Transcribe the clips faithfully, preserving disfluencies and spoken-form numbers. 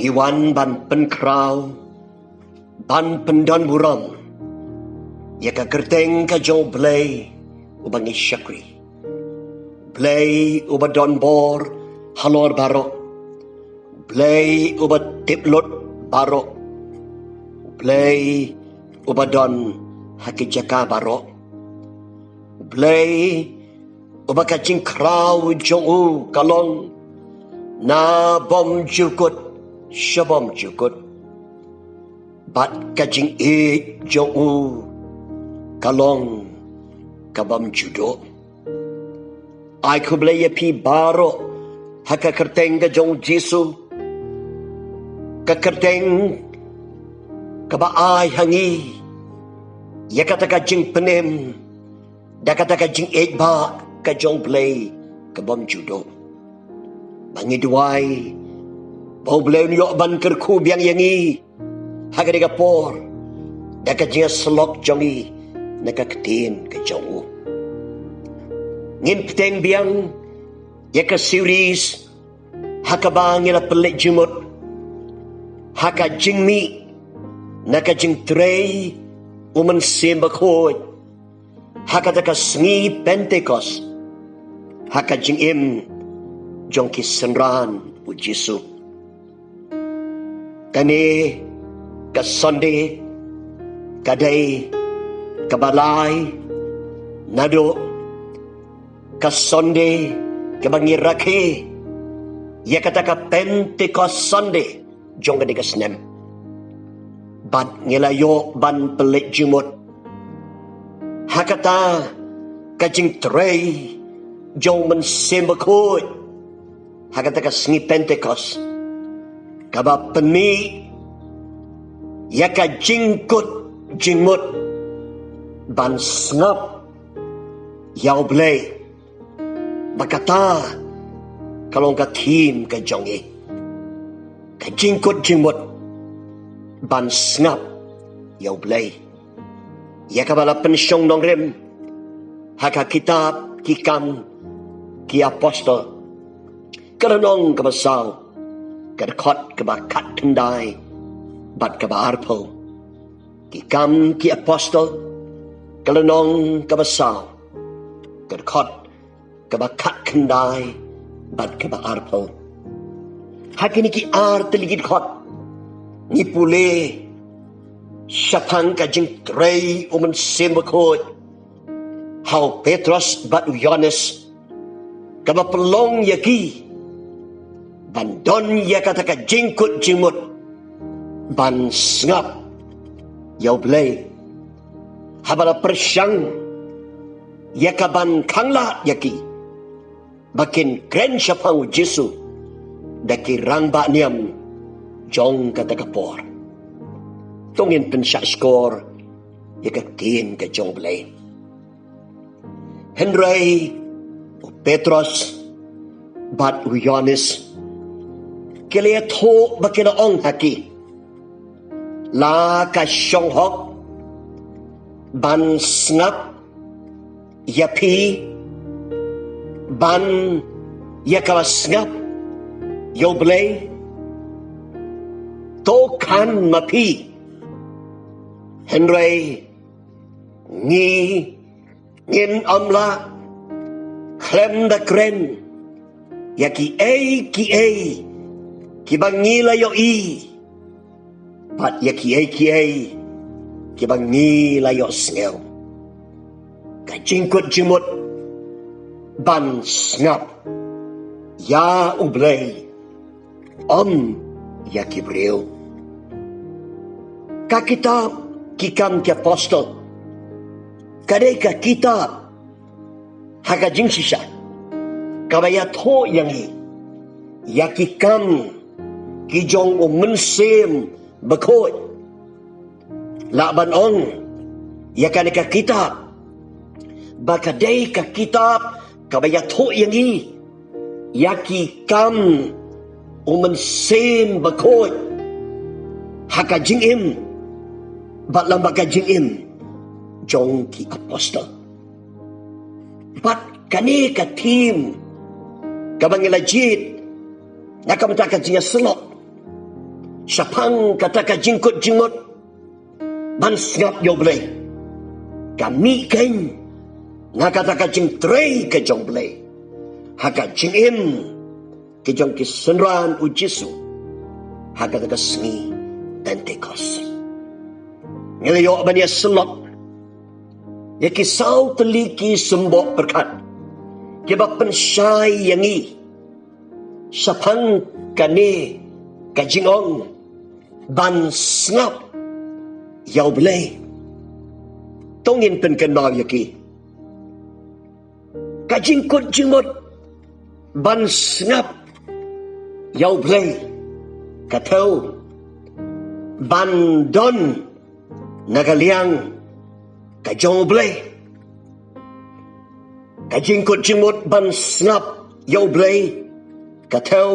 Ngi wan ban pynkhraw, ban pyndonburom ïa ka kyrteng ka jong U Blei uba ngi shakri. Blei uba don bor halor baroh. Blei uba tip lut baroh. Blei uba don ha ki jaka baroh. Blei uba ka jingkhraw jong u ka long na bymjukut sha bymjukut, bad ka jingïeit jong u ka long ka bymjuduh. Ai khublei ïa phi baroh ha ka kyrteng ka jong Jisu, ka kyrteng kaba ai ha ngi ïa kata ka jingpynim da kata ka jingïeit ba ka jong U Blei ka bymjuduh. Ba ngi duwai ba U Blei un ïoh ban kyrkhu biang ïa ngi ha kane ka por da ka jingïasyllok jong ngi na ka ktien ka jong u. Ngin bteng biang ïa ka series ha kaba ngi la pynleit jingmut ha ka jingmih na ka jingtrei U Mynsiem Bakhuid ha kata ka sngi Pentekost ha ka jingim jong ki synran U Jisu. Kane ka Sunday ka dei kaba lai naduh ka Sunday kaba ngi rakhe ïa kata ka Pentecost Sunday jong kane ka snem. Bad ngi la ïoh ban pynleit jingmut ha kata ka jingtrei jong U Mynsiem Bakhuid ha kata ka sngi Pentecost, kaba pynmih ïa ka jingkut jingmut ban sngap ïa U Blei. Ba kata ka long ka theme ka jong ngi, ka jingkut jingmut ban sngap ïa U Blei. Ïa kaba la pynshong nongrim ha ka kitab Ki Kam ki Apostol, ka lynnong kaba saw, ka dkhot kaba khatkhyndai bad kaba arphew. Ki Kam ki Apostol, ka lynnong kaba saw, ka dkhot kaba khatkhyndai bad kaba arphew. Ha kine ki ar tylli ki dkhot ngi pule shaphang ka jingtrei U Mynsiem Bakhuid ha u Petros bad u Ïoannis, kaba pynlong ïa ki ban don ïa kata ka jingkut jingmut ban sngap ïa U Blei, haba la pyrshang ïa ka ban khanglad ïa ki ba kin kren shaphang U Jisu da ki rangbah niam jong kata ka por. To ngin pynshah shkor ïa ka ktien ka jong U Blei. Hynrei u Petros bad u Ïoannis ki la ïathuh ba ki la ong ha ki, la ka shong hok ban sngap ïa phi, ban ïa ka la sngap ïa U Blei? To khan ma phi. Hynrei ngi ngin ym lah khlem da kren ïa kiei kiei kiba ngi la ïohi bad ïa kiei kiei kiba ngi la ïohsngew. Ka jingkut jingmut ban sngap ïa U Blei, ym ïa ki briew. Ka kitab Ki Kam ki Apostol ka dei ka kitab ha ka jingshisha kaba ïathuh ïa ngi ïa ki kam ki jong U Mynsiem Bakhuid. Lah ban ong ïa kane ka kitab ba ka dei ka kitab kaba ïathuh ïa ngi ïa ki kam U Mynsiem Bakhuid ha ka jingim bad lem bad ka jingim jong ki apostol. Bad kane ka theme kaba ngi la jied na ka bynta ka jingïasyllok shaphang kata ka jingkut jingmut ban sngap ïa U Blei, ka mih kein na kata ka jingtrei ka jong U Blei ha ka jingim ka jong ki synran U Jisu ha kata ka sngi Pentekost. Ngi la ïoh ban ïa syllok ïa ki saw tylli ki symboh pyrkhat kiba pynshai ïa ngi shaphang kane ka jingong ban sngap ïa U Blei. To ngin pynkynmaw ïa ki. Ka jingkut jingmut ban sngap ïa U Blei, ka thew ban don na ka liang ka jong U Blei. Ka jingkut jingmut ban sngap ïa U Blei, ka thew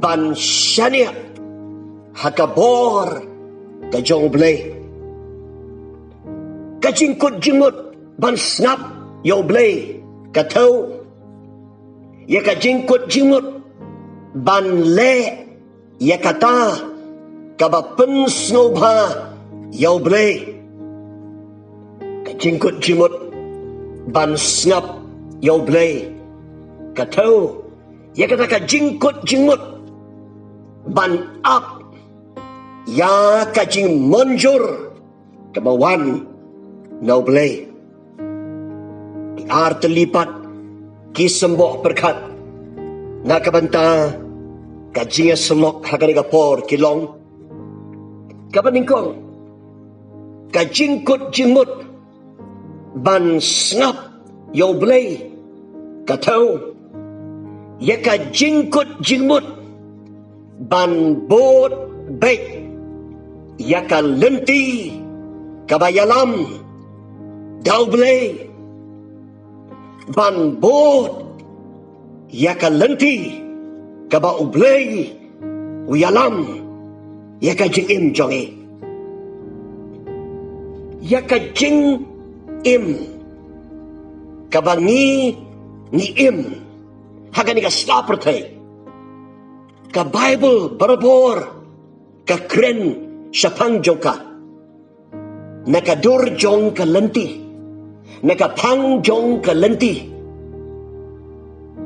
ban shaniah ha ka bor ka jong U Blei. Ka jingkut jingmut ban sngap ïa U Blei, ka thew ïa ka jingkut jingmut ban leh ïa kata kaba pynsngewbha ïa U Blei. Ka jingkut jingmut ban sngap ïa U Blei, ka thew ïa kata ka jingkut jingmut ban ap ïa ka jingmynjur kaba wan na U Blei. Ki ar tylli pat ki symboh pyrkhat na ka bynta ka jingïasyllok ha kane ka por ki long: kaba nyngkong, ka jingkut jingmut ban sngap ïa U Blei, ka thew ïa ka jingkut jingmut ban bud beit ïa ka lynti kaba ïalam da U Blei, ban bud ïa ka lynti kaba U Blei u ïalam ïa ka jingim jong ngi, ïa ka jingim kaba ngi ngi im ha kane ka sla pyrthei. Ka Baibl barabor ka kren shaphang jong ka na ka dur jong ka lynti, na ka phang jong ka lynti.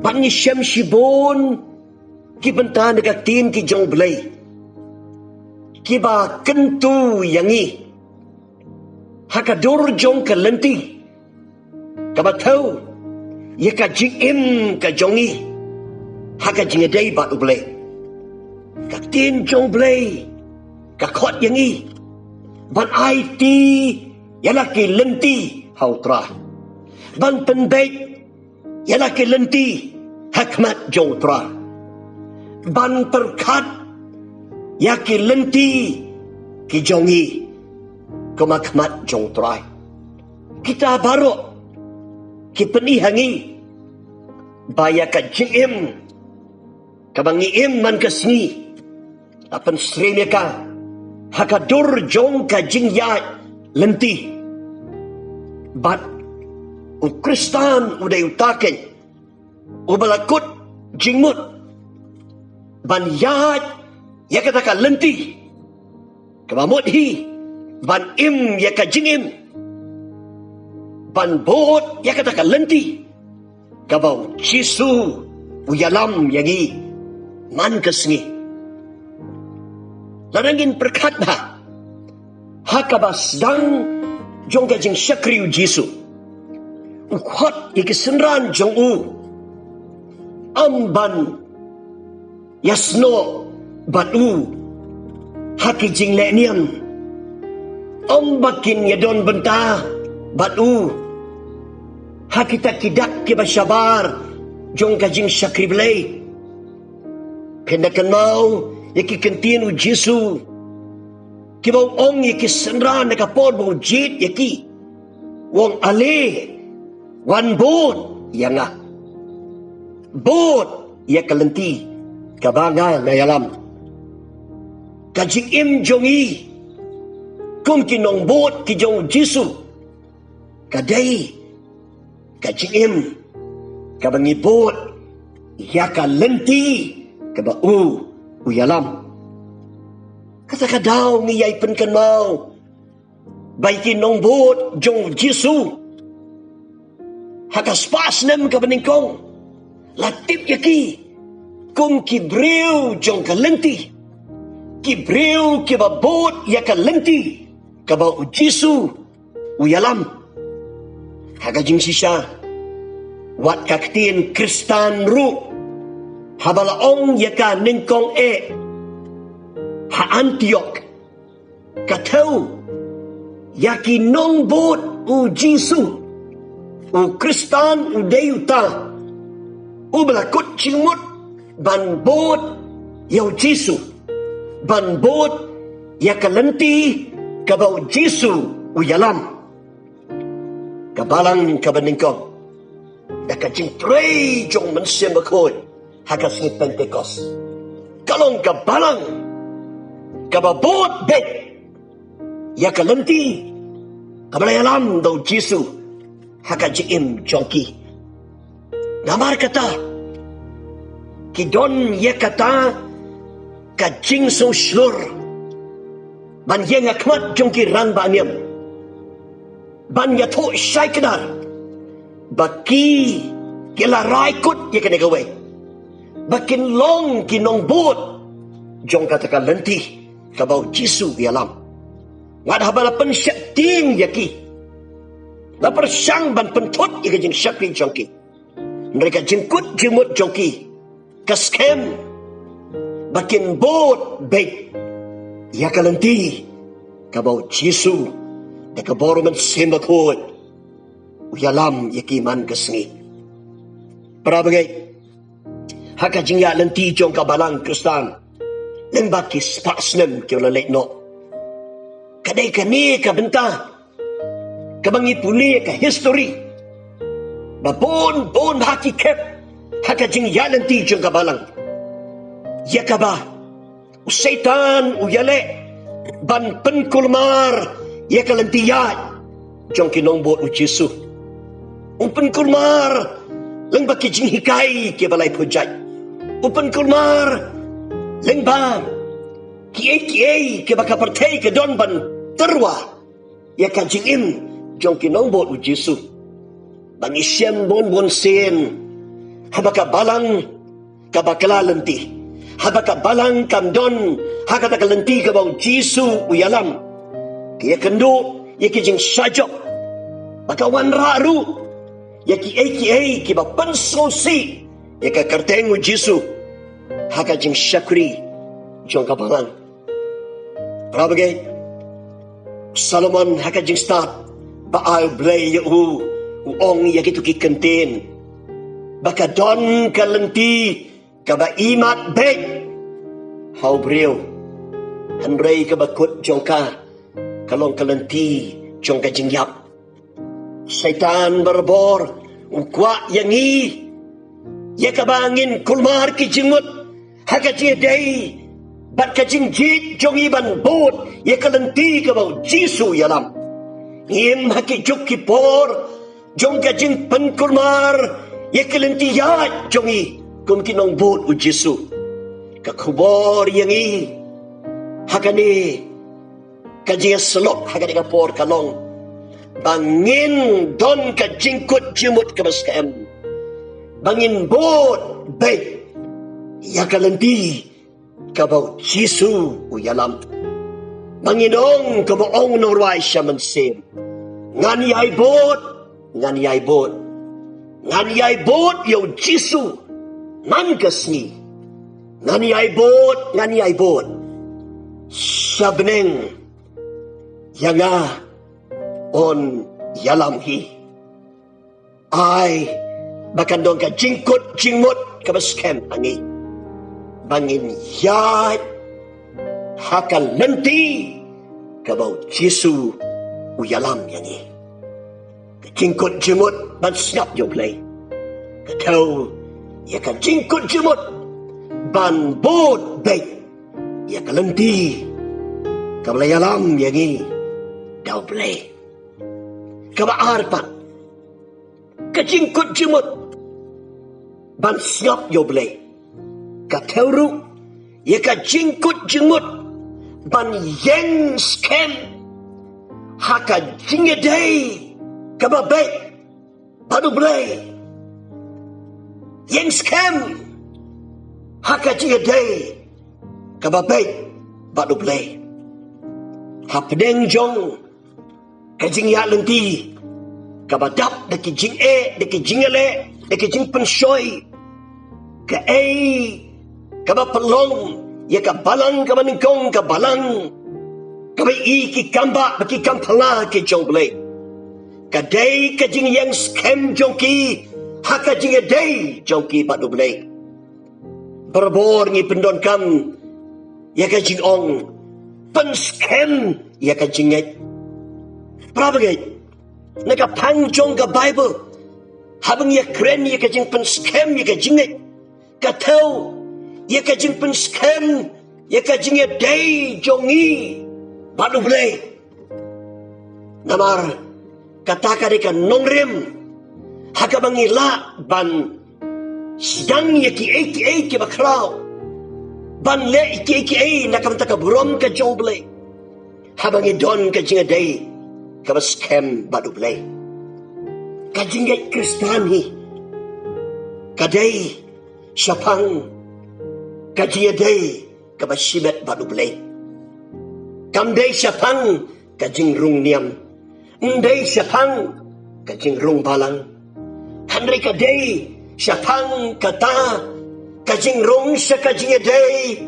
Bad ngi shem shibun ki bynta na ka ktien ki jong U Blei kiba kyntu ïa ngi ha ka dur jong ka lynti, kaba thew ïa ka jingim ka jong ngi ha ka jingïadei bad U Blei. Ka ktien jong U Blei ka khot ïa ngi ban aiti ïa la ki lynti ha U Trai, ban pynbeit ïa la ki lynti ha khmat jong U Trai, ban pyrkhat ïa ki lynti ki jong ngi kum ha khmat jong U Trai. Kita baroh ki pyni ha ngi ba ïa ka jingim kaba ngi im man ka sngi la pynsyriem ïa ka ha ka dur jong ka jingïaid lynti. Bad u Khristan u dei uta keiñ uba la kut jingmut ban ïaid ïa kata ka lynti kaba mut hi ban im ïa ka jingim, ban bud ïa kata ka lynti kaba U Jisu u ïalam ïa ngi man ka sngi. Lada ngin pyrkhat bha ha kaba sdang jong ka jingshakri U Jisu, u khot ïa ki synran jong u ym ban ïasnoh bad u ha ki jingleh niam, ym ba kin ïadon bynta bad u ha kita ki dak kiba shabar jong ka jingshakri Blei. Phin da kynmaw ïa ki kyntien U Jisu kiba u ong ïa ki synran na ka por ba u jied ïa ki, u ong, ale, wan bud ïa nga, bud ïa ka lynti kaba nga nga ïalam. Ka jingim jong ngi kum ki nongbud ki jong U Jisu ka dei ka jingim kaba ngi bud ïa ka lynti kaba u u ïalam. Kata ka daw ngi ïai pynkynmaw ba ïa ki nongbud jong u Jisu ha ka spah snem kaba nyngkong la tip ïa ki kum ki briew jong ka lynti, ki briew kiba bud ïa ka lynti kaba u Jisu u ïalam. Ha ka jingshisha, wat ka ktien Khristan ruh, haba la ong ïa ka nyngkong eh ha Antiok, ka thew ïa ki nongbud u Jisu. U Khristan u dei uta uba la kut jingmut ban bud ïa u Jisu, ban bud ïa ka lynti kaba u Jisu u ïalam. Ka balang kaba nyngkong, da ka jingtrei jong u Mynsiem Bakhuid ha ka sngi Pentekost, ka long ka balang kaba bud beit ïa ka lynti kaba la ïalam da u Jisu ha ka jingim jong ki. Namar kata, ki don ïa kata ka jingsngewshlur ban ïeng ha khmat jong ki rangbah niam, ban ïathuh shai kdar ba ki, ki la rai kut ïa kane kawei, ba kin long ki nongbud jong kata ka lynti kaba u Jisu u ïalam. Wat haba la pynsheptieng ïa ki, la pyrshang ban pynthut ïa ka jingshakri jong ki, hynrei ka jingkut jingmut jong ki ka skhem ba kin bud beit ïa ka lynti kaba u Jisu da ka bor u Mynsiem Bakhuid u ïalam ïa ki man ka sngi. Para bangeit, ha ka jingïaid lynti jong ka balang Khristan lyngba ki spah snem kiba la leit noh, ka dei kane ka bynta kaba ngi pule ka histori ba bun bun ha ki khep ha ka jingïaid lynti jong ka balang, ïa kaba u Soitan u ïaleh ban pynkulmar ïa ka lynti ïaid jong ki nongbud u Jisu. U pynkulmar lyngba ki jinghikai kiba laiphew jait. U pynkulmar lyngba kiei kiei kiba ka pyrthei ka don ban tyrwa ïa ka jingim jong ki nongbud u Jisu. Ba ngi shem bun bun sien, haba ka balang kaba kylla lynti, haba ka balang kam don ha kata ka lynti kaba u Jisu u ïalam, ki ïakynduh ïa ki jingshah jop, ba ka wanrah ruh ïa kiei kiei kiba pynsngewsih ïa ka kyrteng u Jisu ha ka jingshakri jong ka balang. Para bangeit, Solomon ha ka jingstad ba ai Blei ïa u, u ong ïa kito ki kyntien ba ka don ka lynti kaba imat beit ha u briew, hynrei kaba kut jong ka ka long ka lynti jong ka jingïap. Soitan barabor u kwah ïa ngi, ïa kaba ngin kulmar ki jingmut ha ka jingïadei bad ka jingjied jong ngi ban bud ïa ka lynti kaba u Jisu u ïalam. Ngim ha ki juk ki por jong ka jingpynkulmar ïa ka lynti ïaid jong ngi kum ki nongbud u Jisu. Ka khubor ïa ngi ha kane ka jingïasyllok ha kane ka por ka long ba ngin don ka jingkut jingmut kaba skhem, ba ngin bud beit ïa ka lynti kaba u Jisu u ïalam. Ba ngin ong kumba ong u nongrwai sha mynsiem, ngan ïai bud, ngan ïai bud, ngan ïai bud ïa u Jisu man ka sngi. Ngan ïai bud, ngan ïai bud sha bneng, ïa nga un ïalam hi. Ai ba kan don ka jingkut jingmut kaba skhem ha ngi, ba ngin ïaid ha ka lynti kaba u Jisu u ïalam ïa ngi. Ka jingkut jingmut ban sngap ïa u Blei ka thew ïa ka jingkut jingmut ban bud beit ïa ka lynti kaba la ïalam ïa ngi da u Blei. Kaba ar pat, ka jingkut jingmut ban sngap ïa u Blei ka thew ruh ïa ka jingkut jingmut ban ïeng skhem ha ka jingïadei kaba beit bad U Blei. Ïeng skhem ha ka jingïadei kaba beit bad U Blei. Hapdeng jong ka jingïaid lynti kaba dap da ki jingeh, da ki jingïaleh, da ki jingpynshoi, kaei kaba pynlong ïa ka balang kaba nyngkong, ka balang kaba i ki kam bah bad ki kam phylla ki jong U Blei? Ka dei ka jingïeng skhem jong ki ha ka jingïadei jong ki bad U Blei. Barabor ngi pyndonkam ïa ka jingong, pynskhem ïa ka jingngeit. Para bangeit, na ka phang jong ka Baibl, haba ngi ïakren ïa ka jingpynskhem ïa ka jingngeit, ka thew ïa ka jingpynskhem ïa ka jingïadei jong ngi bad U Blei. Namar kata ka dei ka nongrim ha kaba ngi lah ban sdang ïa kiei kiei kiba khraw, ban leh ïa kiei kiei na ka bynta ka burom ka jong U Blei, haba ngi don ka jingïadei kaba skhem bad U Blei. Ka jingngeit Khristan hi ka dei shaphang ka jingïadei kaba shimet bad U Blei. Kam dei shaphang ka jingrung niam, ym dei shaphang ka jingrung balang, hynrei ka dei shaphang kata ka jingrung sha ka jingïadei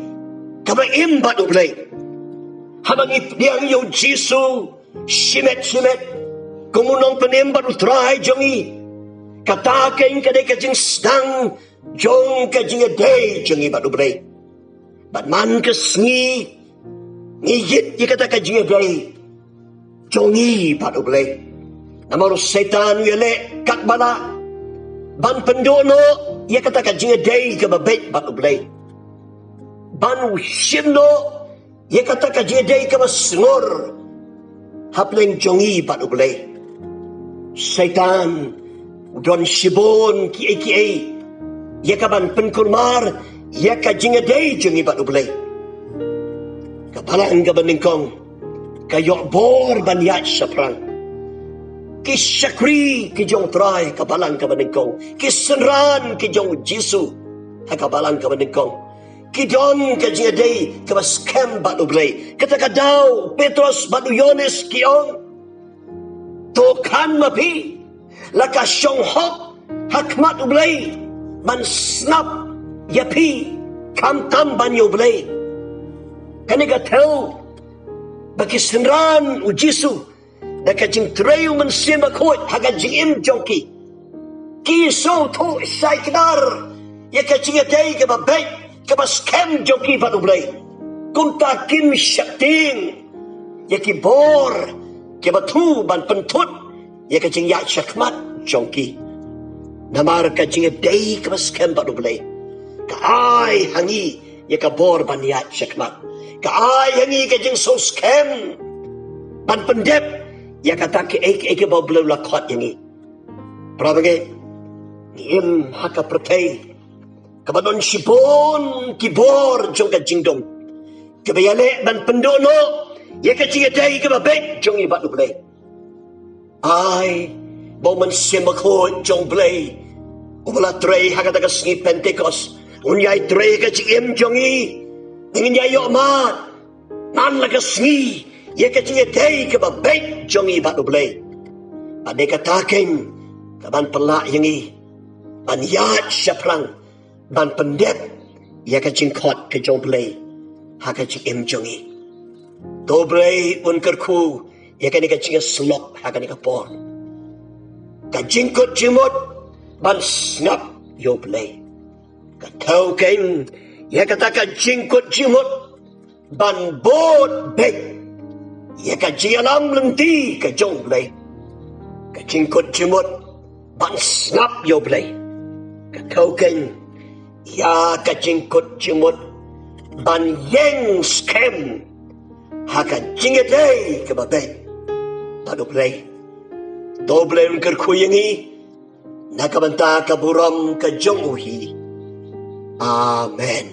kaba im bad U Blei. Haba ngi pdiang ïa U Jisu shimet shimet kum U Nongpynim bad U Trai jong ngi, kata kein ka dei ka jingsdang jong ka jingïadei jong ngi bad U Blei. Bad man ka sngi ngi ïit ïa kata ka jingïadei jong ngi bad U Blei. Namar u Soitan u ïaleh katba lah ban pynduh noh ïa kata ka jingïadei kaba beit bad U Blei, ban u shim noh ïa kata ka jingïadei kaba sngur hapdeng jong ngi bad U Blei. Soitan u don shibun kiei kiei ïa kaban pynkulmar ïa ka jingïadei jong ngi bad U Blei. Ka balang kaba nyngkong ka ïoh bor ban ïaid shaphrang. Ki shakri ki jong U Trai, ka balang kaba nyngkong, ki synran ki jong U Jisu ha ka balang kaba nyngkong, ki don ka jingïadei kaba skhem bad U Blei. Kata ka daw u Petros bad u Ïoannis ki ong, to khan ma phi la ka shong hok ha khmat U Blei ban sngap ïa phi, khamtam ban ïa U Blei. Kane ka thew ba ki synran U Jisu, da ka jingtrei U Mynsiem Bakhuid ha ka jingim jong ki, ki sngewthuh shai kdar ïa ka jingïadei kaba beit kaba skhem jong ki bad U Blei. Kumta kim sheptieng ïa ki bor kiba thmu ban pynthut ïa ka jingïaid shakhmat jong ki. Namar ka jingïadei kaba skhem bad U Blei ka ai ha ngi ïa ka bor ban ïaid shakhmat, ka ai ha ngi ka jingsngewskhem ban pyndep ïa kata kiei kiei kiba U Blei u la khot ïa ngi. Para bangeit, ngi im ha ka pyrthei kaba don shibun ki bor jong ka jingdum kiba ïaleh ban pynduh noh ïa ka jingïadei kaba beit jong ngi bad U Blei. Ai ba U Mynsiem Bakhuid jong U Blei uba la trei ha kata ka sngi Pentekost un ïai trei ha ka jingim jong ngi, ngin ïai ïoh mad man la ka sngi ïa ka jingïadei kaba beit jong ngi bad U Blei. Bad dei kata kein kaban pynlah ïa ngi ban ïaid shaphrang ban pyndep ïa ka jingkhot ka jong U Blei ha ka jingim jong ngi. To U Blei un kyrkhu ïa kane ka jingïasyllok ha kane ka por, ka jingkut jingmut ban sngap ïa U Blei. Ka thew kein ïa kata ka jingkut jingmut ban bud beit ïa ka jingïalam lynti ka jong U Blei. Ka jingkut jingmut ban sngap ïa U Blei. Ka thew kein ïa ka jingkut jingmut ban ïeng skhem ha ka jingïadei kaba beit bad U Blei. To U Blei un kyrkhu ïa ngi na ka bynta ka burom ka jong U hi. Amen.